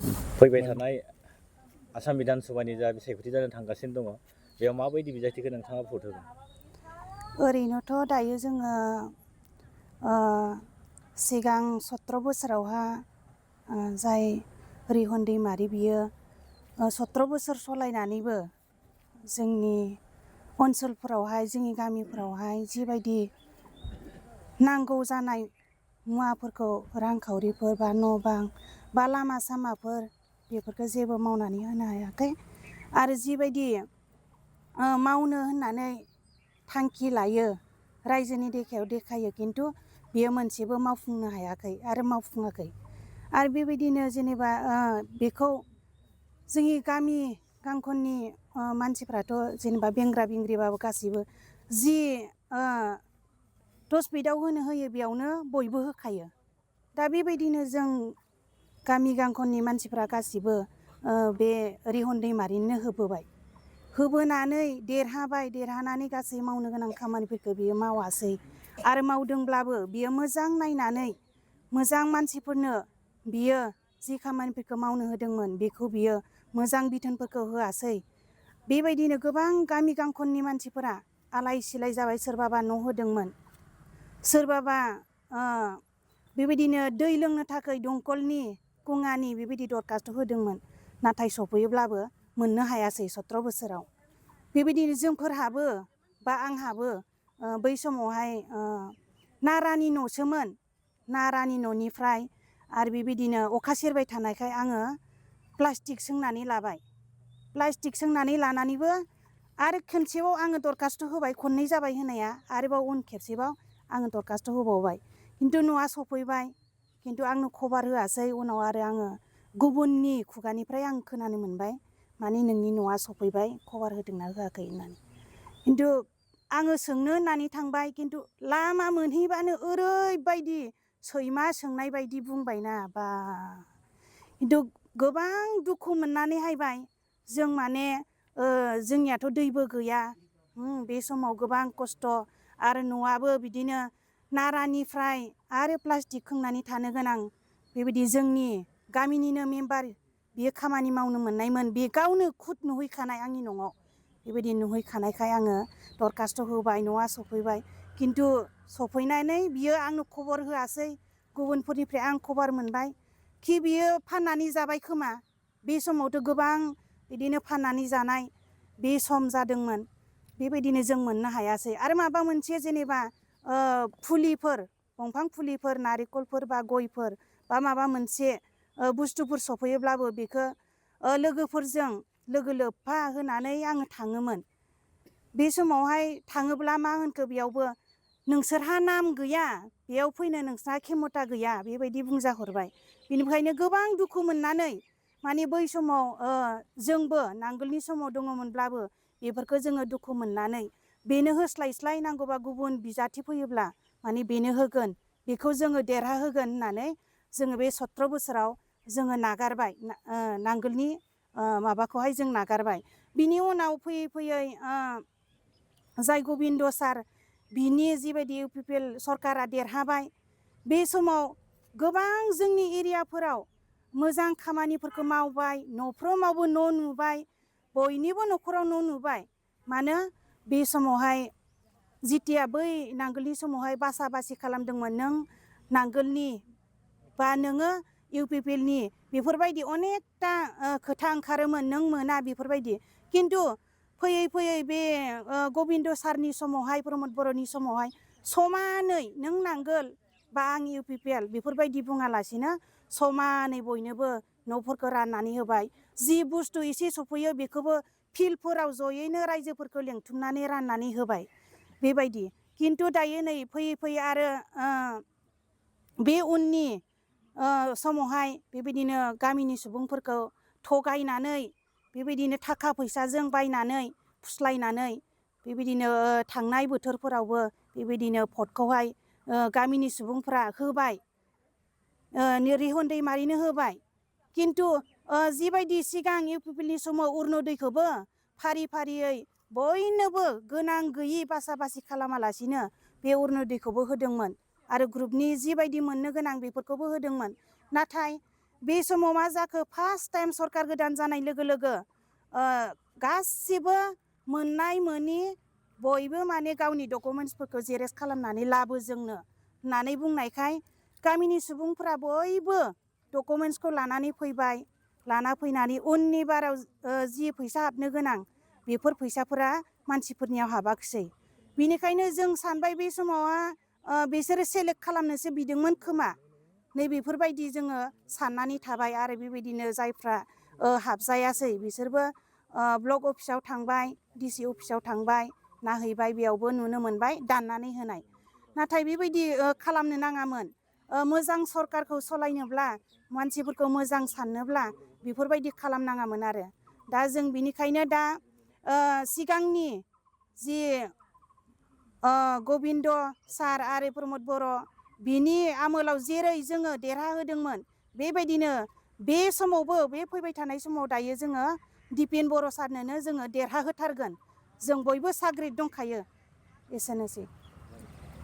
फैबाय थानाय आसाम बिधान सभानि जा बिसायख'थि जानो थांगासिनो दङ बेयाव माबायदि बिजाथिखौ नोंथाङा भट होगोन? ओरैनोथ' दायो जोङो सिगां 17 बोसोरावहा जाय रिहन दैमारि बियो 17 बोसोर सलायनानैबो जोंनि ओनसोलफोरावहाय जोंनि गामिफोरावहाय जिबायदि नांगौ जानाय मुवाफोरखौ रांखावरिफोर बा न' बां बा लामा सामाफोर बेफोरखौ जेबो मावनानै होनो हायाखै आरो जिबायदि मावनो होननानै थांखि लायो रायजोनि देखायाव देखायो खिन्थु बियो मोनसेबो मावफुंनो हायाखै आरो मावफुङाखै आरो बेबायदिनो जेनेबा बेखौ जोंनि गामि गांखननि मानसिफ्राथ' जेनेबा बेंग्रा बेंग्रिबाबो गासैबो जि 10 मिनिटाव होनो होयो बेयावनो बयबो होखायो। दा बेबायदिनो जों गामि गांखननि मानसिफ्रा गासिबो बे रिहन दैमारिनो होबोनानै देरहानानै गासै मावनो गोनां खामानिफोरखौ बियो मावासै आरो मावदोंब्लाबो बियो मोजां नायनानै मोजां मानसिफोरनो बियो जि खामानिफोरखौ मावनो होदोंमोन बेखौ बियो मोजां बिथोनफोरखौ होआसै। बेबायदिनो गोबां गामि गांखननि मानसिफोरा आलाय सिलाय जाबाय, सोरबाबा न' होदोंमोन, सोरबाबा बेबायदिनो दै लोंनो थाखाय दंखलनि कुङानि बेबायदि दरखास्थ होदोंमोन नाथाय सफैयोब्लाबो मोननो हायासै 17 बोसोराव। बेबायदिनो जोंफोरहाबो बा आंहाबो बै समावहाय नारानि न'सोमोन, नारानि न'निफ्राय आरो बेबायदिनो अखा सेरबाय थानायखाय आङो प्लास्टिक सोंनानै लाबाय। प्लास्टिक सोंनानै लानानैबो आरो खनसेबाव आङो दरखास्थ होबाय, खननै जाबाय होनाया, आरोबाव उन खेबसेबाव आङो दरखास्थ होबावबाय खिन्थु न'आ सफैबाय खिन्थु आंनो खबर होआसै। उनाव आरो आङो गुबुननि खुगानिफ्राय आं खोनानो मोनबाय माने नोंनि न'आ सफैबाय खबर होदोंना होआखै होननानै। खिन्थु आङो सोंनो होननानै थांबाय खिन्थु लामा मोनहैबानो ओरैबायदि सैमा सोंनाय बायदि बुंबायना बा, खिन्थु गोबां दुखु मोननानै हायबाय जों माने जोंनियाथ' दैबो गैया बे समाव गोबां खस्थ' आरो न'आबो बिदिनो नारानिफ्राय आरो प्लास्टिक खोंनानै थानो गोनां। बेबायदि जोंनि गामिनिनो मेम्बार बियो खामानि मावनो मोननायमोन, बे गावनो खुद नुहैखानाय आंनि न'आव। बेबायदि नुहैखानायखाय आङो दरखास्थ होबाय, न'आ सफैबाय खिन्थु सफैनानै बियो आंनो खबर होआसै। गुबुनफोरनिफ्राय आं खबर मोनबाय कि बियो फाननानै जाबाय खोमा। बे समावथ' गोबां बिदिनो फाननानै जानाय बे सम जादोंमोन। बेबायदिनो जों मोननो हायासै। आरो माबा मोनसे जेनेबा फुलिफोर, दंफां फुलिफोर, नारेंखलफोर बा गयफोर बा माबा मोनसे बुस्थुफोर सफैयोब्लाबो बेखौ लोगोफोरजों लोगो लोब्बा होनानै आङो थाङोमोन। बे समावहाय थाङोब्ला मा होनखो बेयावबो, नोंसोरहा नाम गैया, बेयाव फैनो नोंसोरहा खेमथा गैया, बेबायदि बुंजाहरबाय। बेनिखायनो गोबां दुखु मोननानै माने बै समाव जोंबो नांगोलनि समाव दङमोनब्लाबो बेफोरखौ जोङो दुखु मोननानै बेनो होस्लायस्लाय नांगौबा गुबुन बिजाथि फैयोब्ला माने बेनो होगोन, बेखौ जोङो देरहाहोगोन होननानै जोङो बे 17 बोसोराव जोङो नागारबाय, नांगोलनि माबाखौहाय जों नागारबाय। बिनि उनाव फैयै फैयै जाय गबिन्द सार बिनि जिबायदि UPPL सरकारा देरहाबाय, बे समाव गोबां जोंनि एरियाफोराव मोजां खामानिफोरखौ मावबाय, न'फ्रोमावबो न' नुबाय, बयनिबो न'खराव न' नुबाय। मानो बे समावहाय जितिया बै नांगोलनि समावहाय बासा बासि खालामदोंमोन, नों नांगोलनि बा नोङो UPPL नि बेफोरबायदि अनेकथा खोथा ओंखारोमोन, नों मोना बेफोरबायदि। खिन्थु फैयै फैयै बे गबिन्द सारनि समावहाय, प्रमद बर'नि समावहाय समानै नों नांगोल बा आं UPPL बेफोरबायदि बुङालासिनो समानै बयनोबो न'फोरखौ राननानै होबाय। जि बुस्थु एसे सफैयो बेखौबो फिल्डफोराव जयैनो रायजोफोरखौ लेंथुमनानै राननानै होबाय बेबायदि। खिन्थु दायो नै फैयै फैयै आरो बे उननि समावहाय बेबायदिनो गामिनि सुबुंफोरखौ थगायनानै बेबायदिनो थाखा फैसाजों बायनानै फुस्लायनानै बेबायदिनो थांनाय बोथोरफोरावबो बेबायदिनो भटखौहाय गामिनि सुबुंफ्रा होबाय, रिहन दैमारिनो होबाय। खिन्थु जिबायदि सिगां UPPL नि समाव अरुण'दयखौबो फारि फारियै बयनोबो गोनां गैयि बासा बासि खालामालासिनो बे अरुण'दयखौबो होदोंमोन आरो ग्रुपनि जिबायदि मोननो गोनां बेफोरखौबो होदोंमोन। नाथाय बे समाव मा जाखो फार्स्ट टाइम सरकार गोदान जानाय लोगो लोगो गासिबो मोननाय मोनि बयबो माने गावनि डकुमेन्ट्सफोरखौ जेरेक्स खालामनानै लाबो जोंनो होननानै बुंनायखाय गामिनि सुबुंफोरा बयबो डकुमेन्ट्सखौ लानानै फैबाय। लाना फैनानै उननि बाराव जि फैसा हाबनो गोनां बेफोर फैसाफोरा मानसिफोरनियाव हाबाखिसै। बिनिखायनो जों सानबाय बे समावहा बिसोरो सेलेक्ट खालामनोसो बिदोंमोन खोमा नैबेफोरबायदि जोङो साननानै थाबाय। आरो बेबायदिनो जायफ्रा हाबजायासै बिसोरबो ब्लक अफिसाव थांबाय, डिसि अफिसाव थांबाय, नायहैबाय, बेयावबो नुनो मोनबाय दाननानै होनाय। नाथाय बेबायदि खालामनो नाङामोन। मोजां सरकारखौ सालायनोब्ला मानसिफोरखौ मोजां साननोब्ला बेफोरबायदि खालामनाङामोन आरो। दा जों बिनिखायनो दा सिगांनि जि गबिन्द सार आरो प्रमद बर' बिनि आमोलाव जेरै जोङो देरहाहोदोंमोन बेबायदिनो बे समावबो बे फैबाय थानाय समाव दायो जोङो दिपेन बर' सारनोनो जोङो देरहाहोथारगोन। जों बयबो साग्रिद दंखायो। एसेनोसै।